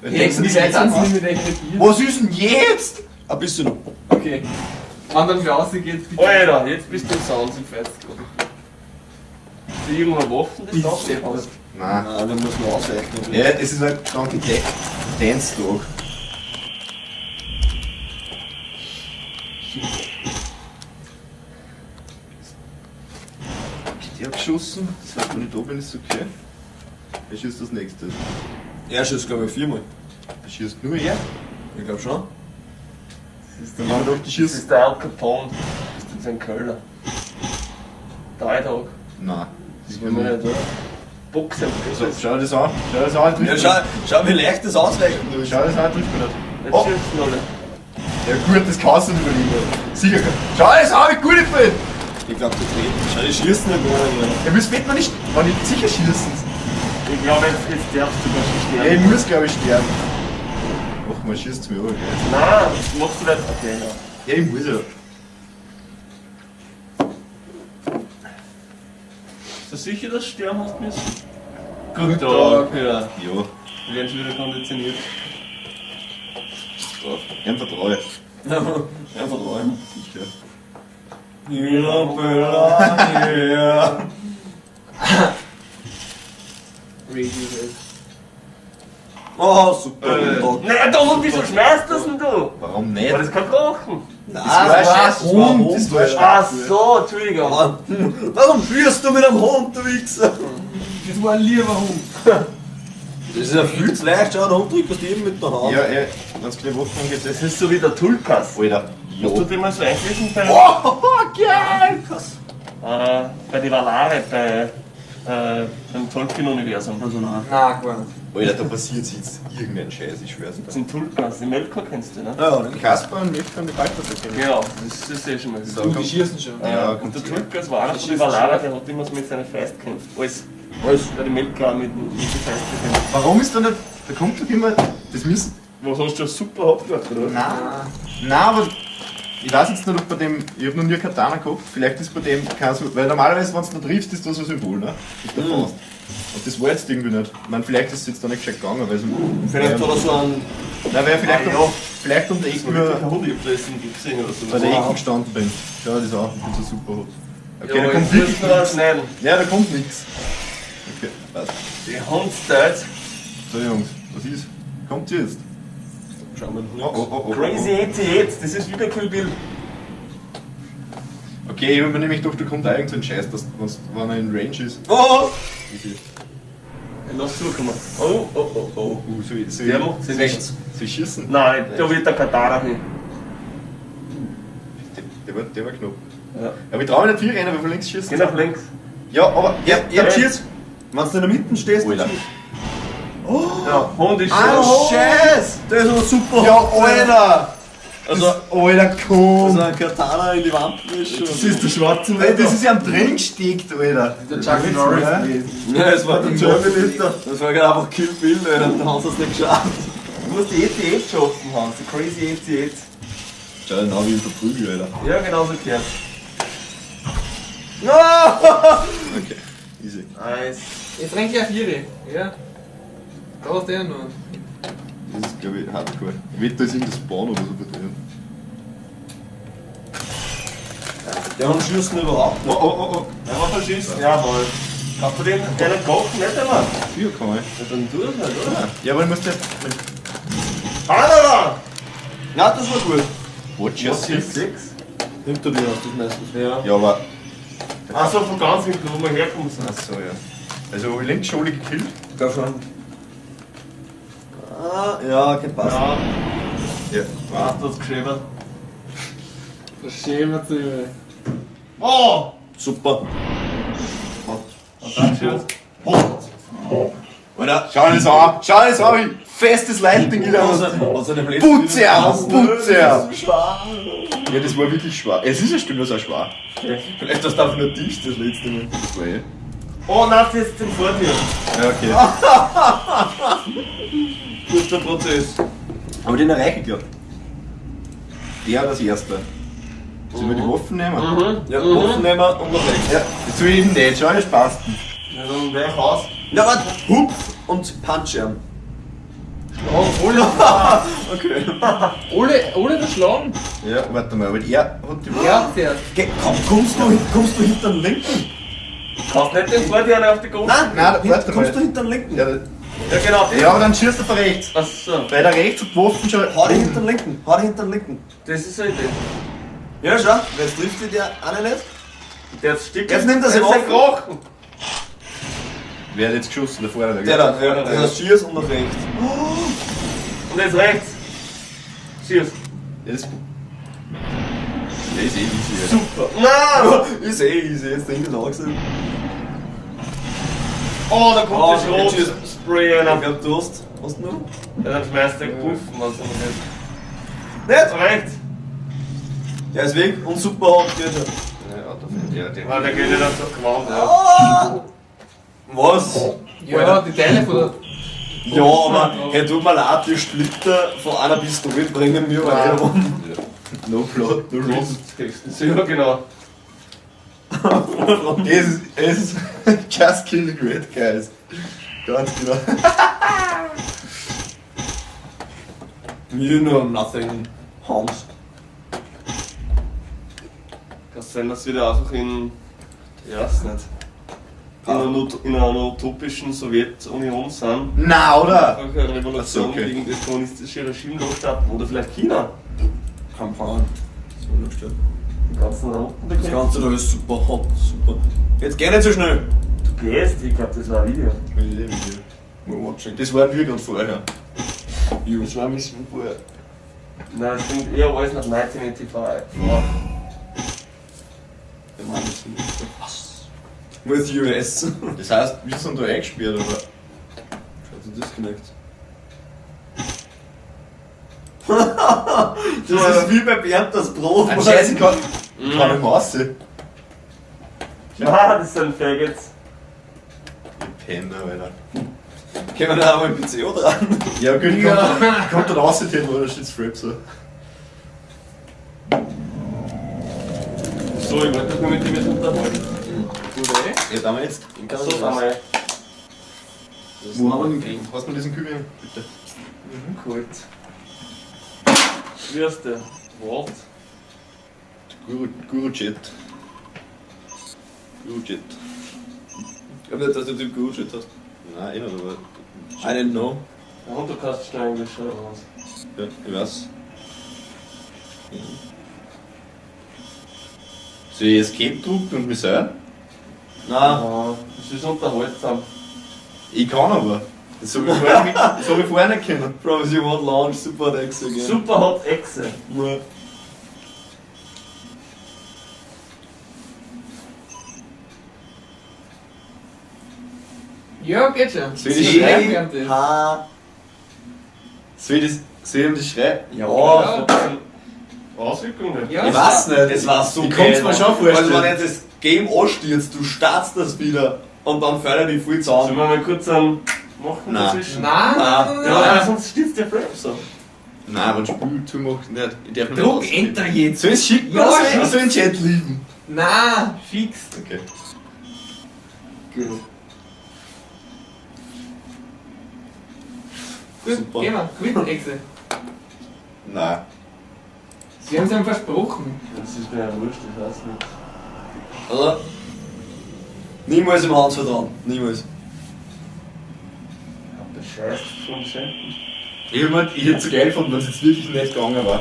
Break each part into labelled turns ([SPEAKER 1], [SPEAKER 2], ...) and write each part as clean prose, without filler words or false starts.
[SPEAKER 1] Denkst du,
[SPEAKER 2] die
[SPEAKER 1] die
[SPEAKER 2] Leute
[SPEAKER 1] sind
[SPEAKER 2] sind mit echt mit dir.
[SPEAKER 1] Was ist denn jetzt?
[SPEAKER 3] Ein bisschen noch.
[SPEAKER 2] Okay. Wenn dann wer rausgeht, bitte.
[SPEAKER 4] Alter, jetzt bist du im Sound im Fest. Ist da irgendwo Waffen, das
[SPEAKER 2] Bist
[SPEAKER 4] da
[SPEAKER 2] deppert.
[SPEAKER 1] Nein.
[SPEAKER 3] Nein, da muss man ausweichen.
[SPEAKER 1] Ja, es ist halt Donkey Dance Dog. Ich hab geschossen, das heißt, wenn ich da bin, ist okay. Er schießt das nächste.
[SPEAKER 3] Er schießt, glaube ich, viermal.
[SPEAKER 1] Er schießt nur er.
[SPEAKER 3] Ich glaube schon.
[SPEAKER 4] Das ist
[SPEAKER 1] Dann
[SPEAKER 4] der,
[SPEAKER 1] haben wir doch die
[SPEAKER 4] das
[SPEAKER 1] Schießen.
[SPEAKER 4] ist der Al Capone. Das ist jetzt ein Kölner. Drei Tage.
[SPEAKER 1] Nein.
[SPEAKER 4] Das will man nicht, oder? Boxen.
[SPEAKER 1] So, schau dir das an. Schau dir das an, trifft
[SPEAKER 3] Ja,
[SPEAKER 1] mich
[SPEAKER 3] schau, schau, wie leicht das Ausweichen
[SPEAKER 1] nicht.
[SPEAKER 3] ist.
[SPEAKER 1] Schau dir das an, trifft mich nicht.
[SPEAKER 4] Jetzt
[SPEAKER 1] Oh.
[SPEAKER 4] schießen alle.
[SPEAKER 1] Ja gut, das kannst du nicht überleben. Sicher. Schau dir das an, wie gut ich bin!
[SPEAKER 3] Ich glaube, die treten. Schau, die schießen ja gar nicht.
[SPEAKER 1] Ja, müssen wir nicht, wenn ich sicher schießen.
[SPEAKER 4] Ich glaube, jetzt darfst du sogar schon
[SPEAKER 1] Ja, ich
[SPEAKER 4] sterben.
[SPEAKER 1] muss glaube ich sterben. Ach, man schießt mir auch, gell?
[SPEAKER 4] Nein, das machst du nicht. Okay, ja.
[SPEAKER 1] Ja, ich muss ja.
[SPEAKER 4] Bist du sicher, dass du sterben hast müssen? Guten Tag, ja.
[SPEAKER 1] Ja,
[SPEAKER 4] Wir werden schon wieder konditioniert.
[SPEAKER 1] drauf. Ihm vertraue ich.
[SPEAKER 3] Einfach räumen.
[SPEAKER 1] Sicher.
[SPEAKER 3] Ja, Bella, ja.
[SPEAKER 2] Radiohead.
[SPEAKER 3] Oh, super. Guten Tag.
[SPEAKER 4] Nein, da, wieso schmeißt du das denn du?
[SPEAKER 1] Warum nicht?
[SPEAKER 4] War das kein Kochen?
[SPEAKER 3] Nein,
[SPEAKER 1] Das war ein scheiß Hund. Das war ein
[SPEAKER 4] Ach
[SPEAKER 1] Scheiß.
[SPEAKER 4] so, Entschuldigung.
[SPEAKER 3] Warum schießt du mit einem Hund, du Wichser?
[SPEAKER 2] Das war ein lieber Hund.
[SPEAKER 3] Das ist ja viel zu leicht. Schau, der Hund drückt das eben mit der Hand.
[SPEAKER 1] Ja, ey, wenn's keine Waffen angeht, das
[SPEAKER 4] Das ist so wie der Tulkas.
[SPEAKER 1] Alter.
[SPEAKER 4] Hast du den mal so eingelesen bei,
[SPEAKER 1] Oh, geil!
[SPEAKER 4] bei den Valare, bei beim Tolkien-Universum?
[SPEAKER 3] Also nein.
[SPEAKER 2] Nein, gar nicht.
[SPEAKER 1] Alter, da passiert jetzt irgendein Scheiß, ich schwör's
[SPEAKER 4] Das
[SPEAKER 1] dir.
[SPEAKER 4] sind Tulkas, die Melkor kennst du, ne?
[SPEAKER 3] Ja, ja.
[SPEAKER 1] Kasper und Melchior und die Balthasar kennen.
[SPEAKER 4] Genau, das ist eh schon mal.
[SPEAKER 1] So,
[SPEAKER 2] Du, die
[SPEAKER 1] komm.
[SPEAKER 2] schießen schon.
[SPEAKER 1] Ja,
[SPEAKER 4] und der
[SPEAKER 1] kommt her.
[SPEAKER 4] Tulkas war einer von den Valare, der hat immer so mit seiner Faust gekämpft. Alles.
[SPEAKER 3] Alles.
[SPEAKER 4] Der die Melkor mit der Faust gekämpft.
[SPEAKER 1] Warum ist da nicht. Da kommt doch immer. Das müssen.
[SPEAKER 4] Was hast du super abgehört, oder?
[SPEAKER 1] Nein. Nein, aber. Ich weiß jetzt nicht, ob bei dem. Ich hab noch nie Katana gehabt. Vielleicht ist bei dem kein so. Weil normalerweise, wenn du nicht triffst, ist das ein Symbol, ne? Mit der Faust. Und das war jetzt irgendwie nicht. Ich meine, vielleicht ist es jetzt da nicht gescheit gegangen, weil es.
[SPEAKER 3] Vielleicht hat er so einen.
[SPEAKER 1] Nein, weil ich vielleicht,
[SPEAKER 4] Ah, ja.
[SPEAKER 1] um, vielleicht um die
[SPEAKER 4] Das
[SPEAKER 1] Ecke
[SPEAKER 4] war wirklich ein
[SPEAKER 1] nur
[SPEAKER 4] Hund, ich hab das im gesehen oder so.
[SPEAKER 1] bei der Ecke gestanden bin. Schau dir das an, ich bin so super hot. Okay,
[SPEAKER 4] Ja,
[SPEAKER 1] da kommt
[SPEAKER 4] jetzt
[SPEAKER 1] wirklich
[SPEAKER 4] müssen wir
[SPEAKER 1] nichts.
[SPEAKER 4] schneiden.
[SPEAKER 1] Ja, da kommt nichts. Okay, passt.
[SPEAKER 4] Die Hundszeit.
[SPEAKER 1] So Jungs, was ist? Kommt jetzt?
[SPEAKER 3] Schauen wir noch
[SPEAKER 1] Oh, oh, oh, oh,
[SPEAKER 4] Crazy 88, das ist wie bei Kill Bill.
[SPEAKER 1] Oh. Okay, ich hab mir nämlich gedacht, da kommt auch irgend so ein Scheiß, dass, wenn's, wenn er in Range ist.
[SPEAKER 3] Oh!
[SPEAKER 1] Easy.
[SPEAKER 4] Lass zukommen. Oh, oh, oh, oh.
[SPEAKER 1] Soll ich, soll
[SPEAKER 4] Der
[SPEAKER 1] ich,
[SPEAKER 4] macht
[SPEAKER 1] soll ich,
[SPEAKER 3] Rechts.
[SPEAKER 1] soll ich schießen?
[SPEAKER 4] Nein, da wird der Katana hin.
[SPEAKER 1] Der war knapp.
[SPEAKER 4] Ja.
[SPEAKER 1] Aber ich traue mich nicht viel rein, aber von links schießen.
[SPEAKER 4] Geh nach links.
[SPEAKER 1] Ja, aber.
[SPEAKER 3] Ja, ja,
[SPEAKER 4] Ja.
[SPEAKER 3] cheers! Wenn du in der Mitte stehst,
[SPEAKER 1] Alter.
[SPEAKER 4] Ja, Hund ist
[SPEAKER 1] Ah,
[SPEAKER 4] schon.
[SPEAKER 1] Scheiß!
[SPEAKER 3] Der ist aber super.
[SPEAKER 1] Ja, Alter!
[SPEAKER 3] Also,
[SPEAKER 1] Das, Alter, komm!
[SPEAKER 3] also ein Katana in die Wand ist schon.
[SPEAKER 1] das ist der schwarze Ey, das ist ja am drin gesteckt, Alter.
[SPEAKER 2] Der Chuck Norris gewesen.
[SPEAKER 3] Ja, es war der Terminator. Das war gerade einfach Kill Bill, Alter. Da haben sie es nicht geschafft.
[SPEAKER 4] Du musst die 88 schaffen, Hans. Die Crazy 88.
[SPEAKER 1] Schau dir an, wie ich verprügel, Alter.
[SPEAKER 4] Ja, genau so gehört.
[SPEAKER 1] Okay, easy.
[SPEAKER 4] Nice.
[SPEAKER 2] Jetzt rennt ich auf ihre. Ja. Da hast du ja noch.
[SPEAKER 1] Das ist, glaube ich, hardcore. Ich wette, da ist irgendein Spawn oder so bei denen.
[SPEAKER 3] Der Hund schießt überhaupt
[SPEAKER 1] Oh, oh, oh, oh.
[SPEAKER 4] Einmal verschießen. Jawohl. Kannst du den deinen Kochen nicht einmal?
[SPEAKER 1] Vier kann ich.
[SPEAKER 4] Ja, dann tu das halt, oder?
[SPEAKER 1] Ja, aber ich muss ja.
[SPEAKER 4] Hallo!
[SPEAKER 3] Ja, das war gut.
[SPEAKER 1] Watch your
[SPEAKER 4] Was ist
[SPEAKER 1] six.
[SPEAKER 4] six?
[SPEAKER 3] Hinter dir hast du das meistens.
[SPEAKER 4] Ja.
[SPEAKER 1] Ja, aber.
[SPEAKER 4] Achso, von ganz hinten, wo wir herkommen sind.
[SPEAKER 1] Achso, ja. Also, hab ich links schon alle gekillt?
[SPEAKER 3] Ich glaube schon. Ah, ja, kann passen.
[SPEAKER 4] Ja,
[SPEAKER 1] Ja.
[SPEAKER 4] ah, du hast geschäbert.
[SPEAKER 2] Das schämt sich.
[SPEAKER 4] Oh!
[SPEAKER 3] Super.
[SPEAKER 4] Und dann schießt.
[SPEAKER 1] Alter, schau dir das an! Schau dir das an, wie festes Lightning wieder
[SPEAKER 3] Also, also dem letzten
[SPEAKER 1] Putze auf, Putze auf!
[SPEAKER 3] Schwer.
[SPEAKER 1] Ja, das war wirklich schwer. Es ist ja stimmt, das auch schwer.
[SPEAKER 3] Vielleicht hast du einfach nur dich das letzte Mal.
[SPEAKER 1] Das war eh.
[SPEAKER 4] Oh, nein, das ist den vor dir.
[SPEAKER 1] Ja, okay.
[SPEAKER 3] Guter Prozess.
[SPEAKER 1] Aber den erreiche ich, glaub ich. Der das erste. Sollen wir die Waffen nehmen?
[SPEAKER 3] Ja, Waffen nehmen und nach rechts.
[SPEAKER 1] Ja, das soll ich eben nicht. Schau, ihr Spasten.
[SPEAKER 4] Ja, dann gleich raus.
[SPEAKER 3] Ja, warte. Hupf und Punch ihm.
[SPEAKER 4] Schlag
[SPEAKER 3] Okay.
[SPEAKER 2] Alle da schlagen.
[SPEAKER 1] Ja, warte mal, aber er hat die Waffe.
[SPEAKER 2] Ja, zuerst.
[SPEAKER 3] Komm, kommst du hinter den linken?
[SPEAKER 4] Kannst nicht den vor dir auf die Gold.
[SPEAKER 3] Nein,
[SPEAKER 1] Nein, warte
[SPEAKER 3] kommst
[SPEAKER 1] mal.
[SPEAKER 3] du hinter den linken?
[SPEAKER 1] Ja,
[SPEAKER 4] Ja, genau.
[SPEAKER 1] ja, aber dann schießt er von rechts.
[SPEAKER 4] Achso,
[SPEAKER 1] Weil der rechts hat die Waffen schon.
[SPEAKER 3] Hau dich hinter den linken, hau dich hinter den linken.
[SPEAKER 4] das ist eine Idee.
[SPEAKER 3] Ja, schau, jetzt trifft dich der eine nicht.
[SPEAKER 4] Der Stick.
[SPEAKER 3] Jetzt nimmt er sie
[SPEAKER 4] Jetzt
[SPEAKER 3] auf.
[SPEAKER 4] Krochen.
[SPEAKER 1] Wer hat jetzt geschossen? Der vorne,
[SPEAKER 3] Der da, ja. Das heißt, schieß und nach rechts.
[SPEAKER 4] Und jetzt rechts. Schieß.
[SPEAKER 1] Ja, das der ist eh easy. Alter.
[SPEAKER 4] Super. Nein!
[SPEAKER 3] Ist eh easy, jetzt denk ich langsam.
[SPEAKER 4] Oh, da kommt
[SPEAKER 3] Oh,
[SPEAKER 4] das
[SPEAKER 3] jetzt schieß.
[SPEAKER 4] Rot-Spray
[SPEAKER 3] Ich
[SPEAKER 4] einer.
[SPEAKER 3] glaub, du hast. Hast du noch?
[SPEAKER 4] Ja, dann schmeißt der Puffen, was immer ist.
[SPEAKER 3] Nicht?
[SPEAKER 4] Rechts.
[SPEAKER 3] Der ist weg und super hot geht schon.
[SPEAKER 1] Ja, out of it. Ja, der.
[SPEAKER 4] Ah, der geht ja dann so gewandt, ja.
[SPEAKER 3] Ah! Was?
[SPEAKER 2] Ja, die Teile von der.
[SPEAKER 3] Ja, aber hey, tut mir leid, die Splitter von einer Pistole bringen mir aber nicht um.
[SPEAKER 1] No plot, no reason.
[SPEAKER 4] Ja, genau.
[SPEAKER 1] Es ist just kill the great guys. Ganz genau.
[SPEAKER 3] You know nothing, Hans.
[SPEAKER 4] Kann sein, dass wir da einfach in. Ja, weiß nicht. In einer utopischen Sowjetunion sind.
[SPEAKER 1] Na, oder?
[SPEAKER 4] Einfach eine Revolution
[SPEAKER 1] Ach so, okay.
[SPEAKER 4] gegen das kommunistische Regime losstarten. Oder vielleicht China.
[SPEAKER 3] Kein Plan. So lustig.
[SPEAKER 4] Die ganzen Roten
[SPEAKER 3] Das Ganze da ist super hot, super. Jetzt geh nicht so schnell.
[SPEAKER 4] Du gehst, ich glaube, das war ein Video.
[SPEAKER 3] We're watching.
[SPEAKER 1] Das waren wir gerade vorher.
[SPEAKER 4] Das war Mission vorher. Nein, das klingt eher alles nach 1985.
[SPEAKER 3] Was? With US.
[SPEAKER 1] Das heißt, wir sind da eingesperrt, aber.
[SPEAKER 3] Schaut so disconnect. Das ist wie bei Bernd das Brot.
[SPEAKER 1] Ein Scheiß, ich kann nicht mehr raus.
[SPEAKER 4] Ah, das sind Faggots.
[SPEAKER 1] Ich Penner, Alter.
[SPEAKER 3] Können wir da einmal im PC auch dran?
[SPEAKER 1] Ja, gut,
[SPEAKER 2] Ja.
[SPEAKER 1] kommt dann raus, oder steht's Frap so.
[SPEAKER 4] So, ich wollte mich nur mit dem jetzt unterhalten.
[SPEAKER 2] Gut, eh?
[SPEAKER 1] Ja, da haben wir jetzt.
[SPEAKER 4] So, sind wir.
[SPEAKER 1] Wo haben wir den? Hast du diesen Kübel? Bitte.
[SPEAKER 4] Gut. Wie heißt der? Wort.
[SPEAKER 1] Guru, Guru Jet. Guru Jet.
[SPEAKER 3] Ich glaube nicht, dass du den Guru Jet hast.
[SPEAKER 1] Nein, eh nicht, aber.
[SPEAKER 3] I didn't know.
[SPEAKER 4] Ja, und du kannst schnell Englisch oder was?
[SPEAKER 1] Ja, ich weiß. Soll ich Escape drucken und mich sein?
[SPEAKER 3] Nein.
[SPEAKER 4] Ja, das ist unterhaltsam.
[SPEAKER 1] Ich kann aber. Das hab ich vorher nicht, das hab ich vorher nicht können.
[SPEAKER 3] Promise you won't launch Super Dex again.
[SPEAKER 4] Super Hot Echse.
[SPEAKER 3] Ja.
[SPEAKER 2] Ja, geht schon.
[SPEAKER 1] Soll ich das schreiben?
[SPEAKER 2] Wir haben das.
[SPEAKER 3] H.
[SPEAKER 1] Soll ich, das, soll ich ihm das schreiben?
[SPEAKER 3] Ja.
[SPEAKER 2] Ja.
[SPEAKER 4] Auswirkungen.
[SPEAKER 2] Ja.
[SPEAKER 3] Ich weiß nicht. Es war so
[SPEAKER 1] Ich kann's mir schon vorstellen.
[SPEAKER 3] Also wenn jetzt das Game anstürzt, du startest das wieder und dann fällt die voll
[SPEAKER 4] Sollen
[SPEAKER 3] zusammen.
[SPEAKER 4] wir mal kurz einen machen
[SPEAKER 1] Nein.
[SPEAKER 4] dazwischen?
[SPEAKER 2] Nein, nein, nein,
[SPEAKER 4] Ja,
[SPEAKER 2] nein.
[SPEAKER 4] sonst stürzt der Frame so.
[SPEAKER 1] Nein, wenn Spiel zumacht, nicht. Ich darf nicht
[SPEAKER 2] Druck
[SPEAKER 1] raus.
[SPEAKER 2] Enter jetzt.
[SPEAKER 1] Soll ich es schicken
[SPEAKER 2] Ja,
[SPEAKER 1] oder soll ich,
[SPEAKER 2] schick's.
[SPEAKER 1] soll ich in den Chat lieben?
[SPEAKER 2] Nein, fix.
[SPEAKER 1] Okay.
[SPEAKER 4] Gut.
[SPEAKER 2] Gut,
[SPEAKER 3] Super.
[SPEAKER 2] gehen wir. Quit, Echse.
[SPEAKER 1] Nein.
[SPEAKER 2] Sie haben es ihm versprochen.
[SPEAKER 4] Das ist mir ja wurscht, ich weiß nicht.
[SPEAKER 3] Oder? Niemals im Hans vertrauen. Niemals.
[SPEAKER 4] Ich hab das Scheiß vom Schenken.
[SPEAKER 1] Ich, hab mir- ich hätte es so geil gefunden, wenn es jetzt wirklich nicht gegangen war.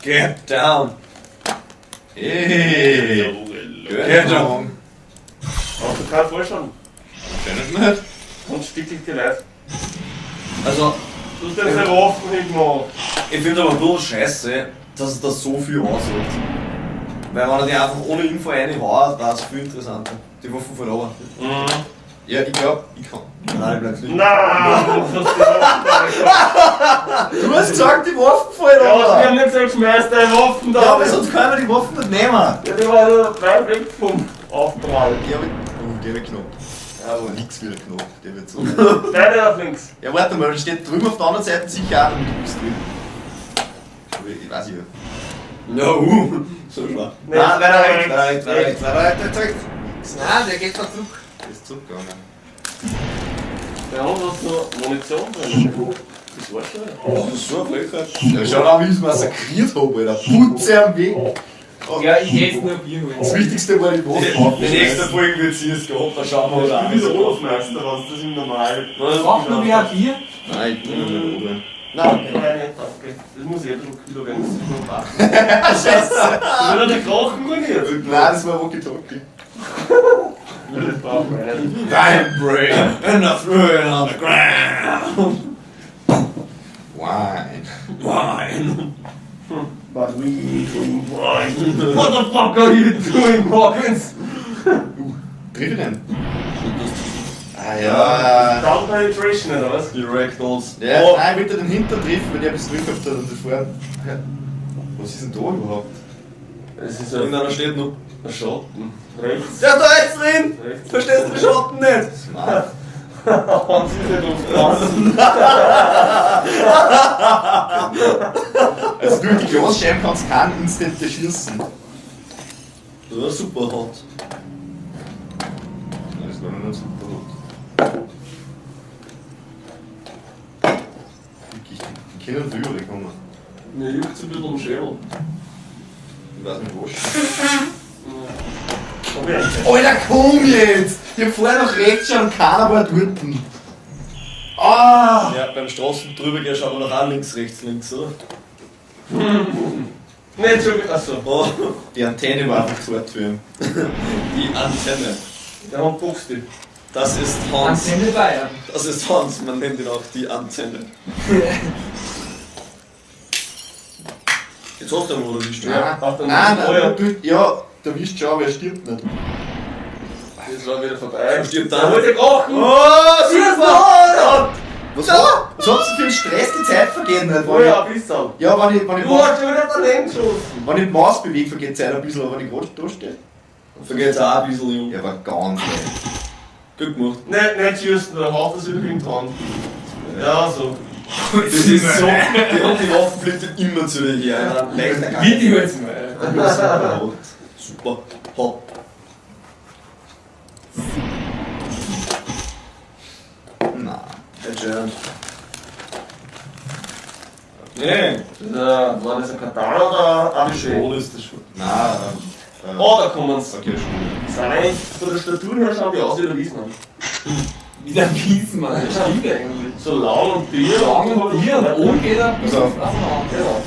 [SPEAKER 3] Get down.
[SPEAKER 1] Ey!
[SPEAKER 3] Get down.
[SPEAKER 4] Hast du keinen Vollschaden?
[SPEAKER 1] Anscheinend nicht.
[SPEAKER 4] Und stick dich die Leute.
[SPEAKER 3] Also,
[SPEAKER 4] Du hast jetzt eine Waffen hingemacht.
[SPEAKER 3] ich finde aber bloß scheiße, dass es da so viel aussagt. Weil wenn er die einfach ohne Info reinhaut, war es viel interessanter. Die Waffen voll runter.
[SPEAKER 4] Mhm.
[SPEAKER 1] Ja, ich glaub, ich kann.
[SPEAKER 3] Nein, ich bleib liegen.
[SPEAKER 4] Nein! Du hast die Waffen
[SPEAKER 1] Du hast gesagt, die Waffen fallen
[SPEAKER 4] Ja, wir
[SPEAKER 1] runter!
[SPEAKER 4] haben nicht gesagt, schmeiß deine Waffen da.
[SPEAKER 1] Ja, aber sonst können wir die Waffen nicht nehmen.
[SPEAKER 4] Ja, die war ja weit weg vom Aufprall.
[SPEAKER 1] Die hab ich. Oh, der wird knapp. Jawohl. Nix wieder knapp. Der wird so.
[SPEAKER 4] Beide auf links.
[SPEAKER 1] Ja, warte mal, da steht drüben auf der anderen Seite sicher auch noch mit X drin. Aber ich weiß ja.
[SPEAKER 3] Ja, So schwer.
[SPEAKER 4] Nee,
[SPEAKER 3] Nein, weiter rechts,
[SPEAKER 4] rechts,
[SPEAKER 3] weiter rechts, weiter rechts, weiter rechts, weiter rechts.
[SPEAKER 2] Nein, der geht da zurück.
[SPEAKER 1] Der ist zurückgegangen.
[SPEAKER 4] Der Hund hat noch Munition drin. Das war's schon.
[SPEAKER 3] Das ist so eine Frechheit.
[SPEAKER 1] Ja, schau an, wie ich es massakriert habe, Alter. Putze am Weg.
[SPEAKER 2] Ja, ich hätte jetzt nur ein Bier holen.
[SPEAKER 1] Das Wichtigste war die Wurst.
[SPEAKER 3] Die nächste Folge wird CSGO, da schauen wir
[SPEAKER 4] Ich
[SPEAKER 3] mal
[SPEAKER 4] bin wieder
[SPEAKER 3] an.
[SPEAKER 4] Olafmeister, wenn das im Normal.
[SPEAKER 2] Braucht nur wer ein Bier?
[SPEAKER 1] Nein, ich bin nicht mehr Nein.
[SPEAKER 4] Nein, nein, danke. Das muss eh ein bisschen kühler werden, das ist nur warm.
[SPEAKER 1] Scheiße.
[SPEAKER 4] Will er die Krochen ruiniert?
[SPEAKER 1] Nein, das war Walkie-Talkie.
[SPEAKER 4] Das brauchen wir nicht.
[SPEAKER 3] Dein Brain and I threw it on the ground.
[SPEAKER 1] Wine.
[SPEAKER 3] Wine.
[SPEAKER 4] But we drink wine. What the fuck are you doing, Hawkins?
[SPEAKER 1] Triff ich den? Ah ja.
[SPEAKER 4] Down Penetration, oder was?
[SPEAKER 3] Die Ragdolls.
[SPEAKER 1] Ja,
[SPEAKER 3] Oh,
[SPEAKER 1] nein, ich wollte den Hintern treffen, weil der bis zurück gehabt hat und das vorher. Ja. Was ist denn da überhaupt?
[SPEAKER 4] Es ist
[SPEAKER 3] irgendeiner steht noch.
[SPEAKER 4] ein Schatten. Rechts.
[SPEAKER 3] Der ist da jetzt drin!
[SPEAKER 4] Rechts.
[SPEAKER 3] Verstehst du den Schatten nicht?
[SPEAKER 1] Smart.
[SPEAKER 4] Hans ist nicht aufgepasst.
[SPEAKER 1] Also durch die Glasscheiben kannst du keinen instant erschießen.
[SPEAKER 3] Das war super hot.
[SPEAKER 1] Nein, das war noch nicht super hot. Wirklich, die können drüber kommen.
[SPEAKER 4] Mir juckt's ein bisschen am Schädel.
[SPEAKER 1] Ich weiß nicht was.
[SPEAKER 4] Hab ich eigentlich.
[SPEAKER 1] Alter, komm jetzt! Ich hab vorher noch rechts schon und keiner war dort. Ah!
[SPEAKER 3] Ja, beim Straßen drüber gehen schauen wir noch an, links, rechts, links, oder?
[SPEAKER 4] Nee, Entschuldigung, achso.
[SPEAKER 3] Oh,
[SPEAKER 1] Die Antenne war einfach zu hart für ihn.
[SPEAKER 3] die Antenne.
[SPEAKER 4] Der Hund boxt dich.
[SPEAKER 3] Das ist Hans.
[SPEAKER 2] Antenne Bayern.
[SPEAKER 3] Das ist Hans, man nennt ihn auch die Antenne. Jetzt hast du ihn wohl erwischt, oder?
[SPEAKER 1] Nein,
[SPEAKER 4] Ach, dann
[SPEAKER 1] nein,
[SPEAKER 4] oh ja.
[SPEAKER 1] nein, du, ja, der wischt schon, aber er stirbt nicht.
[SPEAKER 4] Das war wieder vorbei.
[SPEAKER 3] Stirbt
[SPEAKER 4] Der
[SPEAKER 3] dann.
[SPEAKER 4] wollte kochen!
[SPEAKER 3] Oh, super!
[SPEAKER 1] Was, was habt ihr für einen Stress die Zeit vergeht nicht?
[SPEAKER 4] Oh
[SPEAKER 1] Wenn
[SPEAKER 4] ja, ein bisschen.
[SPEAKER 1] ich, ja, wenn ich, wenn ich,
[SPEAKER 4] Du
[SPEAKER 1] Maus,
[SPEAKER 4] hast schon wieder daneben geschossen.
[SPEAKER 1] wenn ich die Maus bewege, vergeht die Zeit ein bisschen, aber wenn ich gerade da stehe.
[SPEAKER 3] Vergeht's auch ein bisschen, Junge.
[SPEAKER 1] Ja, aber ganz leicht.
[SPEAKER 3] Gut gemacht.
[SPEAKER 4] Nein, nicht schießen, da haut das wieder dran. Ja, so.
[SPEAKER 3] Das ist so. Die, und die Waffe fliegt immer zu dir her. Leichter kann.
[SPEAKER 2] Wie die jetzt mal.
[SPEAKER 3] Super hot. Super hot.
[SPEAKER 1] Nein.
[SPEAKER 3] Adjourned. Nee.
[SPEAKER 4] Das, war das ein Katana oder ein Abschee?
[SPEAKER 3] Schon ist das schon.
[SPEAKER 1] Nein.
[SPEAKER 4] Oh, da kommen's.
[SPEAKER 1] Okay, schon.
[SPEAKER 4] Sind eigentlich von der Statur her schauen die aus wie der Wiesmann.
[SPEAKER 2] Wie der Wiesmann, das stimmt eigentlich.
[SPEAKER 4] So lang und dir.
[SPEAKER 2] Lang und dir und oben geht er bis
[SPEAKER 1] Also.
[SPEAKER 2] auf Auseinander.
[SPEAKER 4] Genau.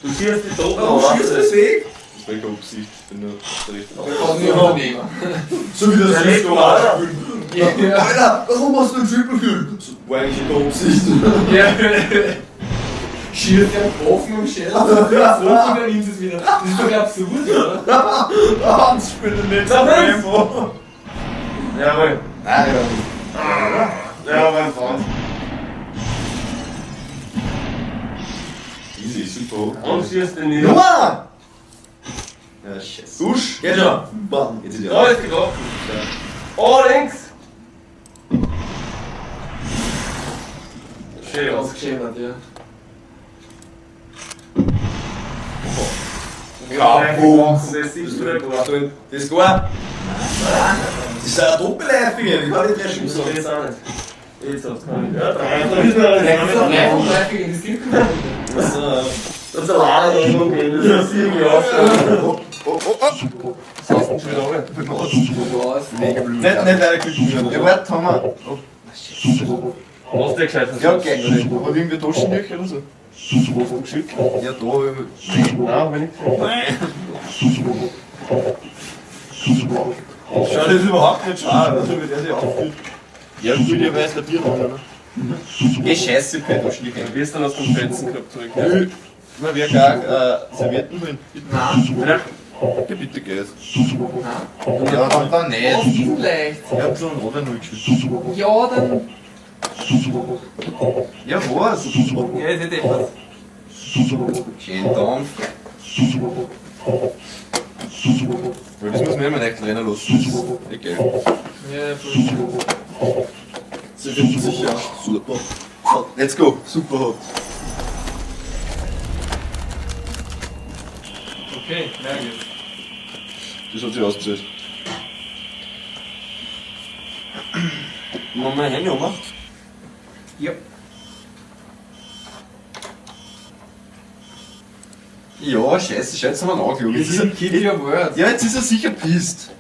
[SPEAKER 4] Du siehst die Toten,
[SPEAKER 3] Warum schießt du das weg?
[SPEAKER 1] Das war keine Absicht, ich bin nur auf der richtigen.
[SPEAKER 2] Kommt nur Unternehmer.
[SPEAKER 3] So wie das
[SPEAKER 4] Der lebt
[SPEAKER 3] Cisco
[SPEAKER 4] weiter.
[SPEAKER 3] spielen.
[SPEAKER 2] Ja.
[SPEAKER 3] Alter, warum hast du einen Triple Kill? So, war eigentlich keine Absicht.
[SPEAKER 2] Ja. Schießt der offen im Schädel, so und dann nimmt es wieder. Das ist doch absurd, oder?
[SPEAKER 3] Hans spielt den nächsten
[SPEAKER 4] Na, was?
[SPEAKER 3] Rainbow.
[SPEAKER 4] Jawohl.
[SPEAKER 1] Nein, ja.
[SPEAKER 4] Ja, mein Freund.
[SPEAKER 1] Easy, super hot.
[SPEAKER 4] Warum schießt du nicht?
[SPEAKER 1] Nummer! Ja, scheiße.
[SPEAKER 3] Usch, geht schon. Mann.
[SPEAKER 1] Jetzt ist
[SPEAKER 4] Da
[SPEAKER 1] ja.
[SPEAKER 4] ist getroffen. Oh, links! Schön.
[SPEAKER 2] Ausgeschädert, ja.
[SPEAKER 1] Kaputt.
[SPEAKER 4] Das siehst du nicht gar.
[SPEAKER 3] Das ist gar. Das ist eine Doppelläufige, wie kann ich drei schießen?
[SPEAKER 4] Das auch nicht. Jetzt hab's gar nicht. Ja, drei. Da ist noch
[SPEAKER 2] Das ist ein
[SPEAKER 4] ein
[SPEAKER 2] Dreifach, das gibt keinen.
[SPEAKER 3] Das,
[SPEAKER 4] Das ist eine Ladung, das ist irgendwie ausschaut.
[SPEAKER 1] Oh, oh, oh!
[SPEAKER 4] Schon wieder runter.
[SPEAKER 2] Was?
[SPEAKER 3] nicht, nicht weiter klicken.
[SPEAKER 1] Ja, warte, haben wir. Oh,
[SPEAKER 4] Hast du ja gescheit
[SPEAKER 1] ja, okay. Hat irgendwer Taschentücher oder so?
[SPEAKER 4] geschickt?
[SPEAKER 1] Ja, da hab ich.
[SPEAKER 4] Nein, hab ich nicht gesehen.
[SPEAKER 3] Schau, das ist überhaupt nicht schade, also wie der sich aufführt.
[SPEAKER 1] Ja, gut, ich weiß, der Bier oder? Eh, scheiße, ich hab keine Taschentücher.
[SPEAKER 4] Du wirst dann aus dem Fetzen gehabt zurück.
[SPEAKER 1] Nö, na, wer gar Servietten holen?
[SPEAKER 2] Nein.
[SPEAKER 4] Ja.
[SPEAKER 1] Ja, bitte, geh's.
[SPEAKER 2] Nein.
[SPEAKER 1] Ja, dann, dann nicht.
[SPEAKER 2] Oh, vielleicht.
[SPEAKER 1] Ich hab schon einen Rotwein noch geschüttet.
[SPEAKER 2] Ja, dann.
[SPEAKER 1] Ja, was?
[SPEAKER 2] Ja, ist nicht etwas.
[SPEAKER 1] Schön Dampf. Weil das muss man immer nicht rennen lassen. Das ist eh geil.
[SPEAKER 2] Ja, voll.
[SPEAKER 3] Sie finden sich ja super hot.
[SPEAKER 1] Let's go.
[SPEAKER 3] Super hot.
[SPEAKER 2] Okay, merke ich.
[SPEAKER 1] Das hat sich ausgezahlt.
[SPEAKER 3] Machen wir mein Handy um?
[SPEAKER 2] Ja.
[SPEAKER 1] Ja, scheiße, scheiße, haben wir ihn angeschaut. Jetzt ist er,
[SPEAKER 2] Keep your word.
[SPEAKER 1] ja, jetzt ist er sicher pissed.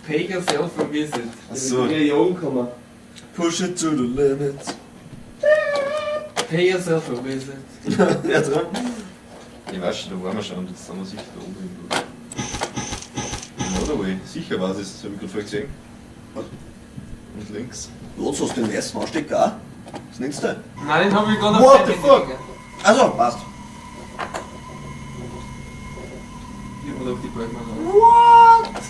[SPEAKER 2] Pay yourself a visit.
[SPEAKER 1] Achso.
[SPEAKER 4] Ja, jagen kann man.
[SPEAKER 3] Push it to the limit.
[SPEAKER 2] Pay yourself a visit.
[SPEAKER 3] Ja, dran.
[SPEAKER 1] Ich weiß schon, da waren wir schon, jetzt sind wir sicher da oben irgendwo. Another way. Sicher war es, das habe ich gerade vorher gesehen. Und links.
[SPEAKER 3] Los, hast du den weißen Anstecker auch? Was nimmst du?
[SPEAKER 2] Nein, den hab ich gerade
[SPEAKER 1] What
[SPEAKER 2] auf
[SPEAKER 1] the
[SPEAKER 2] dein
[SPEAKER 1] fuck?
[SPEAKER 2] Handy gelegt.
[SPEAKER 3] Also, passt.
[SPEAKER 2] Ich hab mir gedacht, die Bergmann raus.
[SPEAKER 1] What?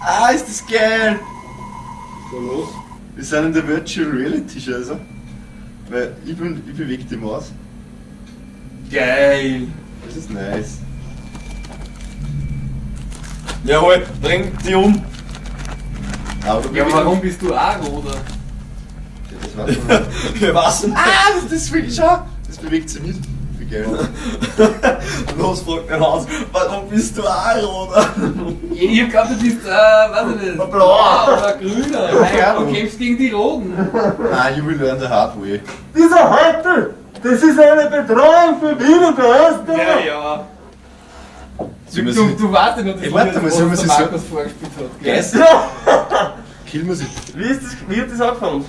[SPEAKER 1] Ah, ist das geil!
[SPEAKER 4] So los.
[SPEAKER 1] Wir sind in der Virtual Reality Scheiße. Weil ich bin, ich bewege die Maus.
[SPEAKER 2] Geil.
[SPEAKER 1] Das ist nice.
[SPEAKER 3] Jawohl, bring die um.
[SPEAKER 1] Aber du
[SPEAKER 2] Ja,
[SPEAKER 1] bewegst-
[SPEAKER 2] warum bist du auch roter?
[SPEAKER 1] Ja, das weiß man nicht.
[SPEAKER 3] Wir wissen.
[SPEAKER 1] Ah, das ist wirklich, schau! Das bewegt sich mit. Wie geil.
[SPEAKER 3] Los, frag den Haus. Warum bist du auch oder?
[SPEAKER 2] Ich hab geglaubt, du bist, weiß ich nicht,
[SPEAKER 3] Blau.
[SPEAKER 2] oder grüner.
[SPEAKER 1] Ja,
[SPEAKER 2] Nein, du kämpfst gegen die Roten.
[SPEAKER 1] Ah, you will learn the hard way.
[SPEAKER 5] Dieser heute, das ist eine Bedrohung für Wien und Österreich.
[SPEAKER 2] Ja, ja.
[SPEAKER 1] Sollen
[SPEAKER 2] Du,
[SPEAKER 1] wir
[SPEAKER 2] du,
[SPEAKER 1] sie-
[SPEAKER 2] du weißt ja noch,
[SPEAKER 1] Ey, warte mal, sollen wir
[SPEAKER 2] was
[SPEAKER 1] sie
[SPEAKER 2] der
[SPEAKER 1] so-
[SPEAKER 2] Markus vorgespielt hat. Gell?
[SPEAKER 1] Geist? Killen wir sie.
[SPEAKER 4] Wie, ist das, wie hat das angefangen?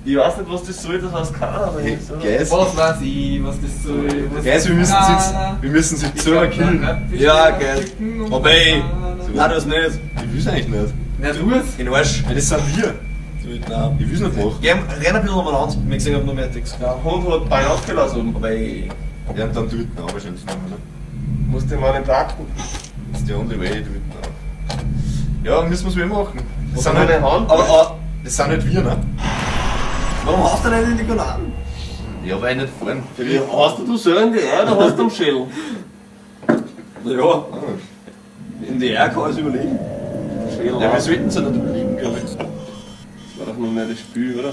[SPEAKER 4] Ich weiß nicht, was das soll, das weiß keiner. Aber
[SPEAKER 1] Hey,
[SPEAKER 4] ich so.
[SPEAKER 1] Guys,
[SPEAKER 2] Was weiß ich, was das soll. Was
[SPEAKER 1] Guys, wir müssen sie jetzt, wir müssen sie
[SPEAKER 2] Ich
[SPEAKER 1] selber
[SPEAKER 2] glaub,
[SPEAKER 1] killen.
[SPEAKER 2] na,
[SPEAKER 3] Ja, geil.
[SPEAKER 2] und-
[SPEAKER 3] Aber ey.
[SPEAKER 1] So.
[SPEAKER 3] Nein, das nicht.
[SPEAKER 1] Ich will's eigentlich nicht.
[SPEAKER 2] Na, du es.
[SPEAKER 3] In den Arsch.
[SPEAKER 1] Weil das sind wir.
[SPEAKER 3] Nein.
[SPEAKER 1] Ich will's nicht machen.
[SPEAKER 3] Geh, renn ein bisschen umeinander. Wir sehen, ob noch mehr Ticks.
[SPEAKER 4] Der Hund hat Bein aufgelassen oben.
[SPEAKER 3] Aber ey.
[SPEAKER 1] Ja, und dann tut ihn auch wahrscheinlich noch, ne?
[SPEAKER 4] Musst du mal nicht packen.
[SPEAKER 1] It's the only way, tut ihn auch. Ja, müssen wir's wir machen. Das
[SPEAKER 4] Was
[SPEAKER 1] sind,
[SPEAKER 4] hat
[SPEAKER 1] halt,
[SPEAKER 4] meine Hand?
[SPEAKER 3] Aber,
[SPEAKER 1] das sind halt wir, ne?
[SPEAKER 3] warum haust du nicht in die Granaten?
[SPEAKER 1] Ja, weil ich nicht fahren.
[SPEAKER 4] Ja, hast du selber in die Eier oder hast du am Schädel?
[SPEAKER 3] Ja, in die Eier kann ich überlegen.
[SPEAKER 4] Schädel.
[SPEAKER 1] Ja, wir sollten es ja nicht überlegen, glaube ich.
[SPEAKER 4] Das war doch noch nicht das Spiel, oder?